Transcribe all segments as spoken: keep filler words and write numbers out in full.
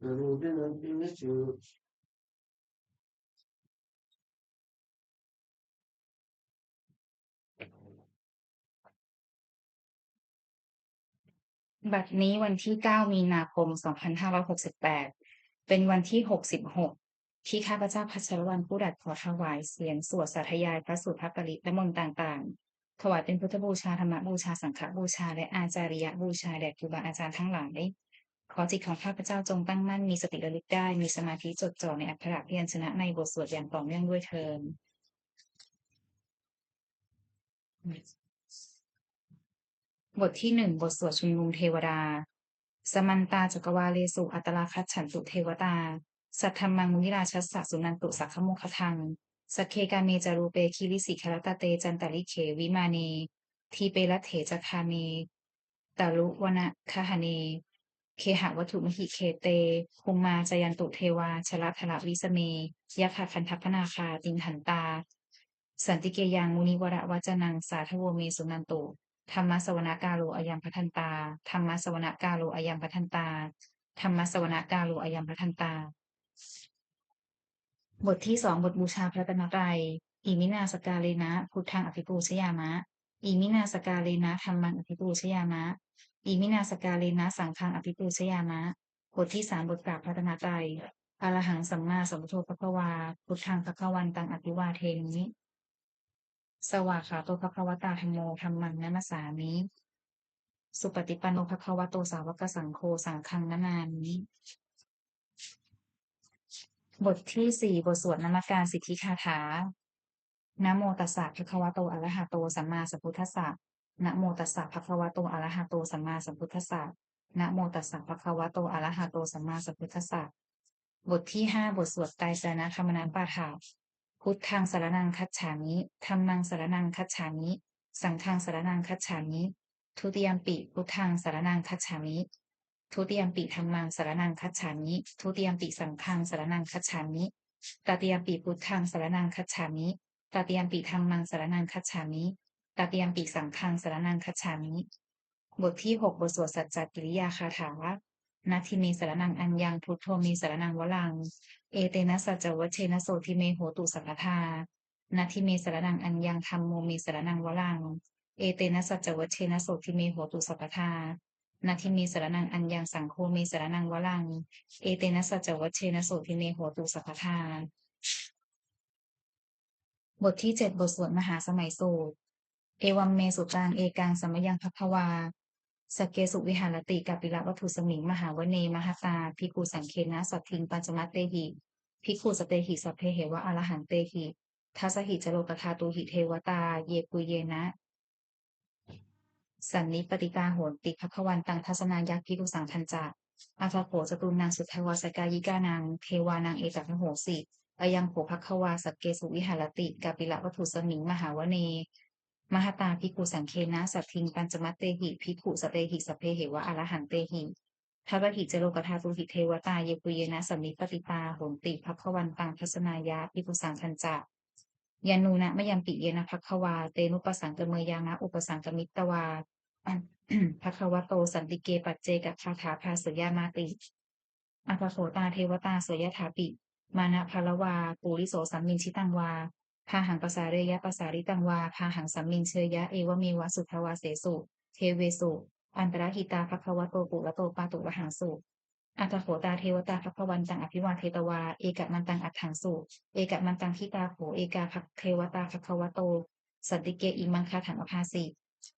Sarūpena Piyasū. บัดนี้วันที่ เก้า มีนาคม สองพันห้าร้อยหกสิบแปด เป็นวันที่ หกสิบหก ที่ข้าพเจ้าพัชรวรรณ ผู้ดัดขอถวายเสียงสวดสาธยายพระสูตรพระปริตรและมนต์ต่างๆ ถวายเป็นพุทธบูชา ธรรมบูชา สังฆบูชา และอาจาริยบูชาแด่ครูบาอาจารย์ทั้งหลาย ขอจิตของข้าพเจ้าจงตั้งมั่น มีสติระลึกได้ มีสมาธิจดจ่อในอักขระพยัญชนะในบทสวดอย่างต่อเนื่องด้วยเทอญ บทที่ หนึ่ง บทสวดชุมนุมเทวดา Samantā cakkavāḷesu atrāgacchantu devatā, saddhammaṃ munirājassa suṇantu saggamokkhadaṃ. Sagge kāme ca rūpe girisikharataṭe cantalikkhe vimāne, dīpe raṭṭhe ca gāme taruvanagahane gehavatthumhi khette, bhummā cāyantu devā jalathalavisame yakkhagandhabbanāgā, tiṭṭhantā santike yaṃ munivaravacanaṃ sādhavo me suṇantu. Dhammassavanakālo ayambhadantā. Dhammassavanakālo ayambhadantā. Dhammassavanakālo ayambhadantā. บทที่ สอง บทบูชาพระรัตนตรัย Iminā sakkārena buddhaṃ abhipūjayāma. Iminā sakkārena dhammaṃ abhipūjayāma. Iminā sakkārena saṅghaṃ abhipūjayāma. บทที่ สาม บทกราบพระรัตนตรัย Arahaṃ sammāsambuddho bhagavā, buddhaṃ bhagavantaṃ abhivādemi. Svākkhāto bhagavatā dhammo, dhammaṃ namassāmi. Supaṭipanno bhagavato sāvakasaṅgho, saṅghaṃ namāmi. บทที่ สี่ บทสวดนมการสิทธิคาถา Namo tassa bhagavato arahato sammāsambuddhassa. Namo tassa bhagavato arahato sammāsambuddhassa. Namo tassa bhagavato arahato sammāsambuddhassa. บทที่ ห้า บทสวดไตรสรณคมนาปาฐะ Buddhaṃ saraṇaṃ gacchāmi. Dhammaṃ saraṇaṃ gacchāmi. Saṅghaṃ saraṇaṃ gacchāmi. Dutiyampi buddhaṃ saraṇaṃ gacchāmi. Dutiyampi dhammaṃ saraṇaṃ gacchāmi. Dutiyampi saṅghaṃ saraṇaṃ gacchāmi. Tatiyampi buddhaṃ saraṇaṃ gacchāmi. Tatiyampi dhammaṃ saraṇaṃ gacchāmi. Tatiyampi saṅghaṃ saraṇaṃ gacchāmi. บทที่ หก บทสวดสัจจกิริยาคาถา Natthi me saraṇaṃ aññaṃ, buddho me saraṇaṃ varaṃ, etena saccavajjena sotthi me hotu sabbadā. Natthi me saraṇaṃ aññaṃ, dhammo me saraṇaṃ varaṃ, etena saccavajjena sotthi me hotu sabbadā. Natthi me saraṇaṃ aññaṃ, saṅgho me saraṇaṃ varaṃ, etena saccavajjena sotthi me hotu sabbadā. บทที่ เจ็ด บทสวดมหาสมัยสูตร Evaṃ me sutaṃ. Ekaṃ samayaṃ bhagavā sakkesu viharati kapilavatthusmiṃ mahāvane mahatā bhikkhusaṅghena saddhiṃ pañcamattehi bhikkhusatehi sabbeheva arahantehi. Dasahi ca lokadhātūhi devatā yebhuyyena sannipatitā honti bhagavantaṃ dassanāya bhikkhusaṅghañca. Atha kho catunnaṃ suddhāvāsakāyikānaṃ devānaṃ etadahosi: Ayaṃ kho bhagavā sakkesu viharati kapilavatthusmiṃ mahāvane mahatā bhikkhusaṅghena saddhiṃ pañcamattehi bhikkhusatehi sabbeheva arahantehi. Dasahi ca lokadhātūhi devatā yebhuyyena sannipatitā honti bhagavantaṃ dassanāya bhikkhusaṅghañca. Yannūna mayampi yena bhagavā tenupasaṅkameyyāma, upasaṅkamitvā bhagavato santike paccekagāthā bhāseyyāmāti. Atha kho tā devatā seyyathāpi mānabharavā puriso sammiñjitaṃ vā bāhaṃ pasāreyya, pasāritaṃ vā bāhaṃ sammiñjeyya, evameva suddhāvāsesu devesu antarahitā bhagavato purato pāturahaṃsu. Atha kho tā devatā bhagavantaṃ abhivādetvā ekamantaṃ aṭṭhaṃsu. Ekamantaṃ ṭhitā kho ekā bha- devatā bhagavato santike imaṃ gāthaṃ abhāsi: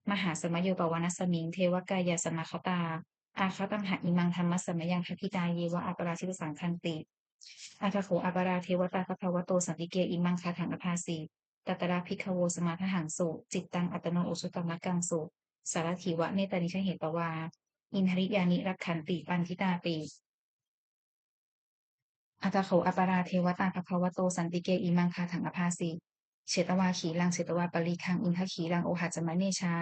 Mahāsamayo pavanasmiṃ, devakāyā samāgatā, āgatamha imaṃ dhammasamayaṃ, dakkhitāyeva aparājitasaṅghanti. Atha kho aparā devatā bhagavato santike imaṃ gāthaṃ abhāsi: Tatra bhikkhavo samādahaṃsu, cittaṃ attano ujukamakaṃsu, sārathīva nettāni gahetvā, indriyāni rakkhanti paṇḍitāti. Atha kho aparā devatā bhagavato santike imaṃ gāthaṃ abhāsi: Chetvā khīlaṃ chetvā palighaṃ, indakhīlaṃ ohaccamanejā,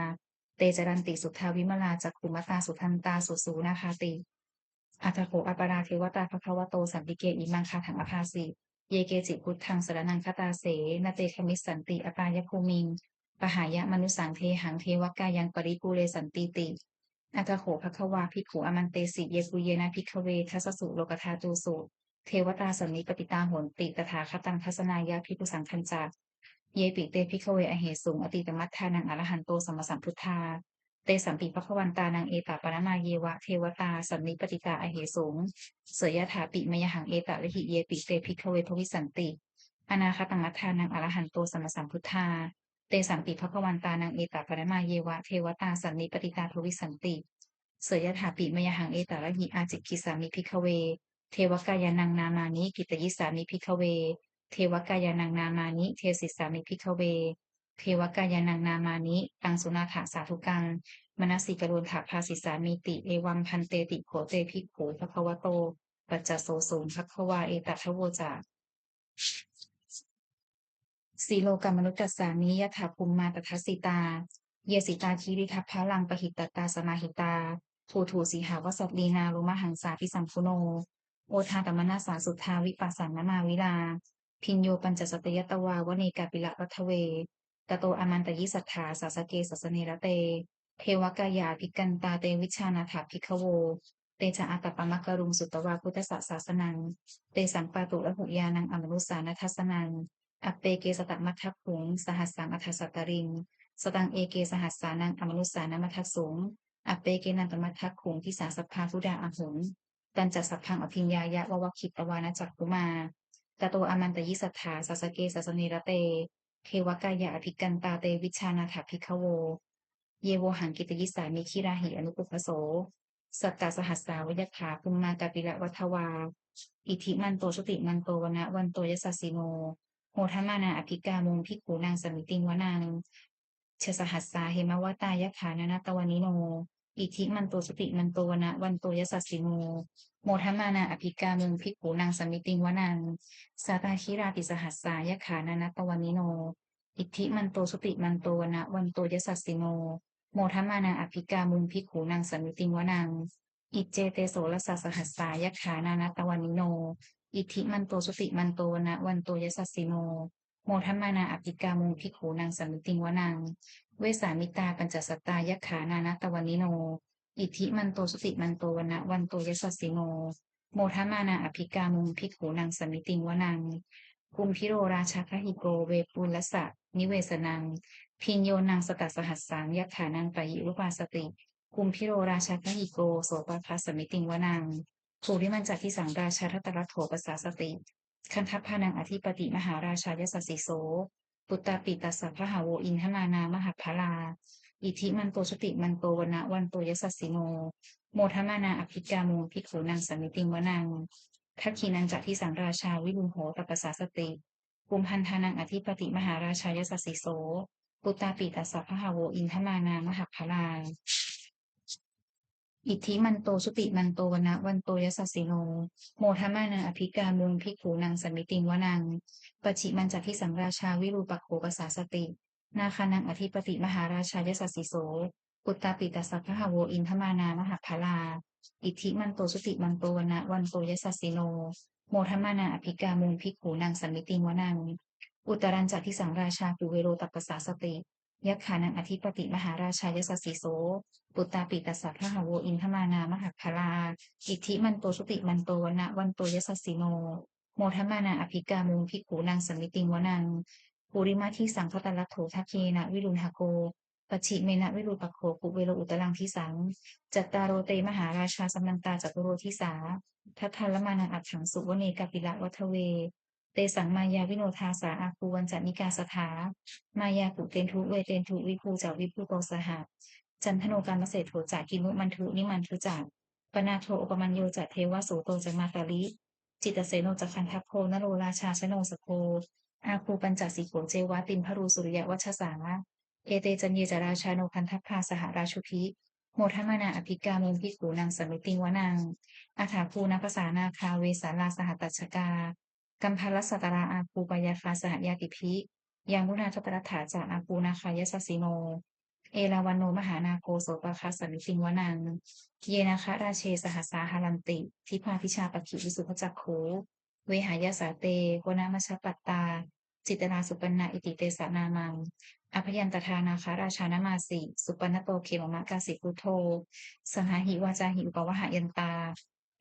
te caranti suddhā vimalā, cakkhumatā sudantā susunāgāti. Atha kho aparā devatā bhagavato santike imaṃ gāthaṃ abhāsi: Ye keci buddhaṃ saraṇaṃ gatāse, na te gamissanti apāyabhūmiṃ, pahāya mānusaṃ dehaṃ, devakāyaṃ paripūressantīti. Atha kho bhagavā bhikkhū āmantesi: Yebhuyyena bhikkhave dasasu lokadhātūsu devatā sannipatitā honti tathāgataṃ dassanāya bhikkhusaṅghañca. Yepi te bhikkhave ahesuṃ atītamaddhānaṃ arahanto sammāsambuddhā, tesampi bhagavantānaṃ etaparamāyeva devatā sannipatitā ahesuṃ, seyyathāpi mayhaṃ etarahi. Yepi te bhikkhave bhavissanti anāgatamaddhānaṃ arahanto sammāsambuddhā, tesampi bhagavantānaṃ etaparamāyeva devatā sannipatitā bhavissanti, seyyathāpi mayhaṃ etarahi. Ācikkhissāmi bhikkhave devakāyānaṃ nāmāni, kittayissāmi bhikkhave devakāyānaṃ nāmāni, desissāmi bhikkhave devakāyānaṃ nāmāni. Taṃ suṇātha sādhukaṃ manasikarotha bhāsissāmīti. Evaṃ bhanteti kho te bhikkhū bhagavato paccassosuṃ. Bhagavā etadavoca: Silokamanukassāmi, yattha bhummā tadassitā; ye sitā girigabbharaṃ, pahitattā samāhitā. Puthū sīhāva sallīnā, lomahaṃsābhisambhuno; odātamanasā suddhā, vippasannamanāvilā. Bhiyyo pañcasate ñatvā, vane kāpilavatthave; tato āmantayi satthā, sāvake sāsane rate. Devakāyā abhikkantā, te vijānātha bhikkhavo. Te ca ātappamakaruṃ, sutvā buddhassa sāsanaṃ. Tesaṃ pāturahu ñāṇaṃ, amanussāna dassanaṃ. Appeke satamaddakkhuṃ, sahassaṃ atha sattariṃ; sataṃ eke sahassānaṃ, amanussānamaddasuṃ. Appekenantamaddakkhuṃ, disā sabbā phuṭā ahuṃ. Tañca sabbaṃ abhiññāya, vavakkhitvāna cakkhumā. Tato āmantayi satthā, sāvake sāsane rate. Devakāyā abhikkantā, te vijānātha bhikkhavo. Ye vohaṃ kittayissāmi, girāhi anupubbaso. Sattasahassā va yakkhā, bhummā kāpilavatthavā; iddhimanto jutimanto, vaṇṇavanto yasassino; modamānā abhikkāmuṃ, bhikkhūnaṃ samitiṃ vanaṃ. Chasahassā hemavatā, yakkhā nānattavaṇṇino; iddhimanto jutimanto, vaṇṇavanto yasassino; modamānā abhikkāmuṃ, bhikkhūnaṃ samitiṃ vanaṃ. Sātāgirā tisahassā, yakkhā nānattavaṇṇino; iddhimanto jutimanto, vaṇṇavanto yasassino; modamānā abhikkāmuṃ, bhikkhūnaṃ samitiṃ vanaṃ. Iccete soḷasasahassā, yakkhā nānattavaṇṇino; iddhimanto jutimanto, vaṇṇavanto yasassino; modamānā abhikkāmuṃ, bhikkhūnaṃ samitiṃ vanaṃ. Vessāmittā pañcasatā, yakkhā nānattavaṇṇino; iddhimanto jutimanto, vaṇṇavanto yasassino; modamānā abhikkāmuṃ, bhikkhūnaṃ samitiṃ vanaṃ. Kumbhīro rājagahiko, vepullassa nivesanaṃ; bhiyyo naṃ satasahassaṃ, yakkhānaṃ payirupāsati; kumbhīro rājagahiko, sopāga samitiṃ vanaṃ. Purimañca disaṃ rājā, dhataraṭṭho pasāsati; gandhabbānaṃ ādhipati, mahārājā yasassi so. Puttāpi tassa bahavo, indanāmā mahabbalā; iddhimanto jutimanto, vaṇṇavanto yasassino; modamānā abhikkāmuṃ, bhikkhūnaṃ samitiṃ vanaṃ. Dakkhiṇañca disaṃ rājā, virūḷho tappasāsati; kumbhaṇḍānaṃ ādhipati, mahārājā yasassi so. Puttāpi tassa bahavo, indanāmā mahabbalā; iddhimanto jutimanto, vaṇṇavanto yasassino; modamānā abhikkāmuṃ, bhikkhūnaṃ samitiṃ vanaṃ. Pacchimañca disaṃ rājā, virūpakkho pasāsati; nāgānaṃ ādhipati, mahārājā yasassi so. Puttāpi tassa bahavo, indanāmā mahabbalā; iddhimanto jutimanto, vaṇṇavanto yasassino; modamānā abhikkāmuṃ, bhikkhūnaṃ samitiṃ vanaṃ. Uttarañca disaṃ rājā, kuvero tappasāsati; yakkhānaṃ ādhipati, mahārājā yasassi so. Puttāpi tassa bahavo, indanāmā mahabbalā; iddhimanto jutimanto, vaṇṇavanto yasassino; modamānā abhikkāmuṃ, bhikkhūnaṃ samitiṃ vanaṃ. Purimaṃ disaṃ dhataraṭṭho, dakkhiṇena virūḷhako; pacchimena virūpakkho, kuvero uttaraṃ disaṃ. Cattāro te mahārājā, samantā caturo disā; daddallamānā aṭṭhaṃsu, vane kāpilavatthave. Tesaṃ māyāvino dāsā, āgū vañcanikā saṭhā; māyā kuṭeṇḍu veṭeṇḍu, viṭū ca viṭuṭo saha; candano kāmaseṭṭho ca, kinnughaṇḍu nighaṇḍu ca; panādo opamañño ca, devasūto ca mātali; cittaseno ca gandhabbo, naḷo rājā janosabho; āgū pañcasikho ceva, timbarū suriyavacchasā. Ete caññe ca rājāno, gandhabbā saha rājubhi; modamānā abhikkāmuṃ, bhikkhūnaṃ samitiṃ vanaṃ. Athāgū nābhasā nāgā, vesālā saha tacchakā; kambalassatarā āgū, pāyāgā saha ñātibhi; yāmunā dhataraṭṭhā ca, āgū nāgā yasassino; erāvaṇo mahānāgo, sopāga samitiṃ vanaṃ. Ye nāgarāje sahasā haranti, dibbā dijā pakkhi visuddhacakkhū; vehāyasā te vanamajjhapattā, Citrā supaṇṇā iti tesa nāmaṃ. Abhayantadā nāgarājānamāsi, supaṇṇato khemamakāsi buddho. Saṇhāhi vācāhi upavhayantā,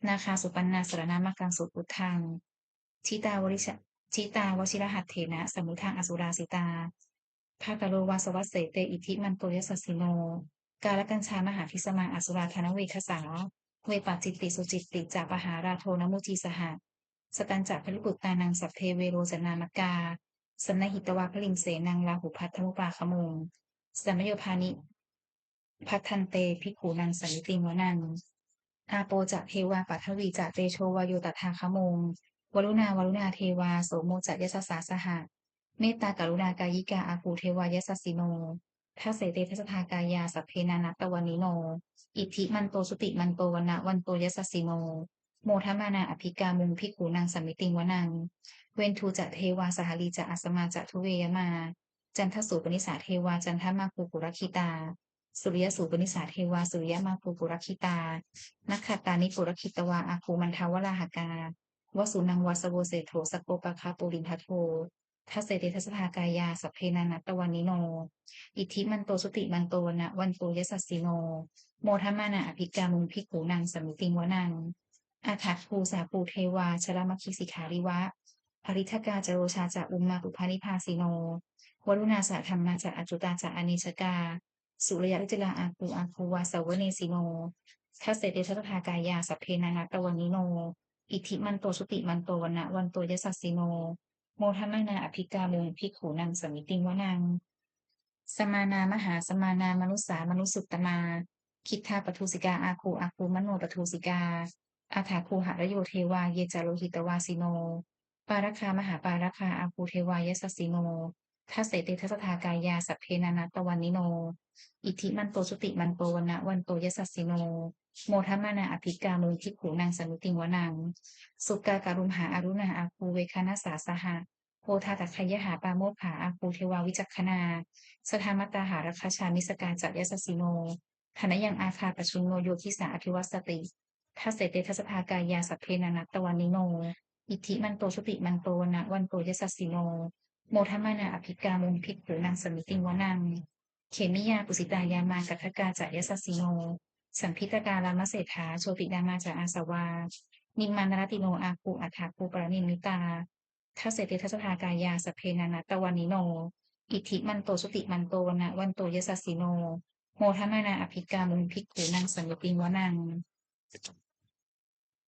nāgā supaṇṇā saraṇamakaṃsu buddhaṃ. Jitā vajira-, jitā vajirahatthena samuddaṃ asurā sitā. Bhātaro vāsavassete iddhimanto yasassino. Kālakañjā mahābhismā asurā dānaveghasā. Vepacitti sucitti ca pahārādo namucī saha. Satañca baliputtānaṃ sabbe verocanāmakā. Sannayhitvā baliṃ senaṃ rāhubhaddamupāgamuṃ. Samayodāni bhaddante bhikkhūnaṃ samitiṃ vanaṃ. Āpo ca devā paṭhavī ca tejo vāyo tadāgamuṃ. Varuṇā vāruṇā devā somo ca yasasā saha. Mettākaruṇākāyikā āgū devā yasassino. Dasete dasadhā kāyā sabbe nānattavaṇṇino. Iddhimanto jutimanto vaṇṇavanto yasassino. Modamānā abhikkāmuṃ bhikkhūnaṃ samitiṃ vanaṃ. Veṇḍū ca devā sahalī ca asamā ca duve yamā. Candassūpanisā devā candamāgū purakkhitā. Suriyassūpanisā devā suriyamāgū purakkhitā. Nakkhattāni purakkhitvā āgū mandavalāhakā. Vasūnaṃ vāsavo seṭṭho sakkopāga purindado. Dasete dasadhā kāyā sabbe nānattavaṇṇino. Iddhimanto jutimanto vaṇṇavanto yasassino. Modamānā abhikkāmuṃ bhikkhūnaṃ samitiṃ vanaṃ. Athāgū sahabhū devā jalamaggisikhāriva. Ariṭṭhakā ca rojā ca ummāpupphanibhāsino. Varuṇā sahadhammā ca accutā ca anejakā. Sūleyyarucirā āgū āgū vāsavanesino. Dasete dasadhā kāyā sabbe nānattavaṇṇino. Iddhimanto jutimanto vaṇṇavanto yasassino. Modamānā abhikkāmuṃ bhikkhūnaṃ samitiṃ vanaṃ. Samānā mahāsamānā mānusā mānusuttamā. Khiḍḍāpadūsikā āgū āgū manopadūsikā. Athāgū harayo devā ye ca lohitavāsino. Pāragā mahāpāragā āgū devā yasassino. Dasete dasadhā kāyā sabbe nānattavaṇṇino. Iddhimanto jutimanto vaṇṇavanto yasassino. Modamānā abhikkāmuṃ bhikkhūnaṃ samitiṃ vanaṃ. Sukkā karumhā aruṇā āgū veghanasā saha. Odātagayhā pāmokkhā āgū devā vicakkhaṇā. Sadāmattā hāragajā missakā ca yasassino. Thanayaṃ āgā pajjunno yo disā abhivassati. Dasete dasadhā kāyā sabbe nānattavaṇṇino. Iddhimanto jutimanto vaṇṇavanto yasassino. Modamānā abhikkāmuṃ bhikkhūnaṃ samitiṃ vanaṃ. Khemiyā tusitā yāmā kaṭṭhakā ca yasassino. Lambitakā lāmaseṭṭhā jotināmā ca āsavā. Nimmānaratino āgū athāgū paranimmitā. Dasete dasadhā kāyā sabbe nānattavaṇṇino. Iddhimanto jutimanto vaṇṇavanto yasassino. Modamānā abhikkāmuṃ bhikkhūnaṃ samitiṃ vanaṃ.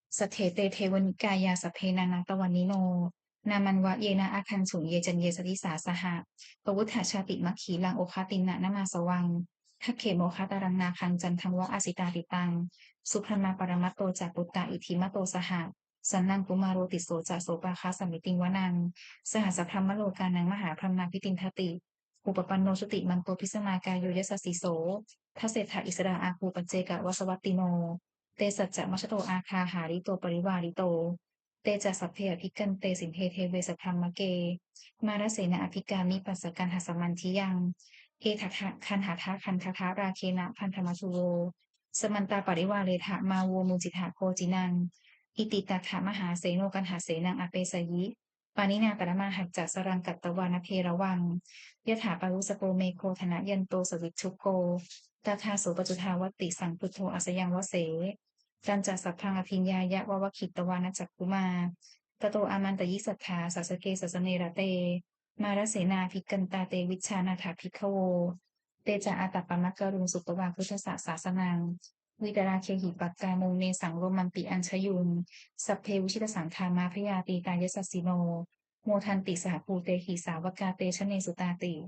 Saṭṭhete devanikāyā sabbe nānattavaṇṇino. Nāmanvayena āgañchuṃ ye caññe sadisā saha. Pavutthajātimakkhīlaṃ oghatiṇṇamanāsavaṃ. Dakkhemoghataraṃ nāgaṃ candaṃva asitātitaṃ. Subrahmā paramatto ca puttā iddhimato saha. Sanaṅkumāro tisso ca sopāga samitiṃ vanaṃ. Sahassabrahmalokānaṃ mahābrahmābhitiṭṭhati. Upapanno jutimanto bhismākāyo yasassiso. Dasettha issarā āgū paccekavasavattino. Te saccavajjatto āgā hārito parivārito. Te ca sabbe abhikkante sinde deve sabrahmake. Mārasenā abhikkāmi passa kaṇhassa mandiyaṃ. Etha gaṇhatha gaṇhatha rāgena bandhamatthu vo. Samantā parivāretha mā vo muñcittha koci naṃ. Iti tattha mahāseno kaṇhasenaṃ apesayi. Pāṇinā talamāhacca saraṃ katvāna bheravaṃ. Yathā pāvussako megho thanayanto savijjuko. Tadā so paccudāvatti saṅkuddho asayaṃvase. Tañca sabbaṃ abhiññāya vavakkhitvāna cakkhumā. Tato āmantayi satthā sāvake sāsane rate. Mārasenā abhikkantā te vijānātha bhikkhavo. Te ca ātappamakaruṃ sutvā buddhassa sāsanaṃ. Vītarāgehi pakkāmuṃ nesaṃ lomampi iñjayuṃ. Sabbe vijitasaṅgāmā bhayātītā yasassino. Modanti saha bhūtehi sāvakā te janesutāti.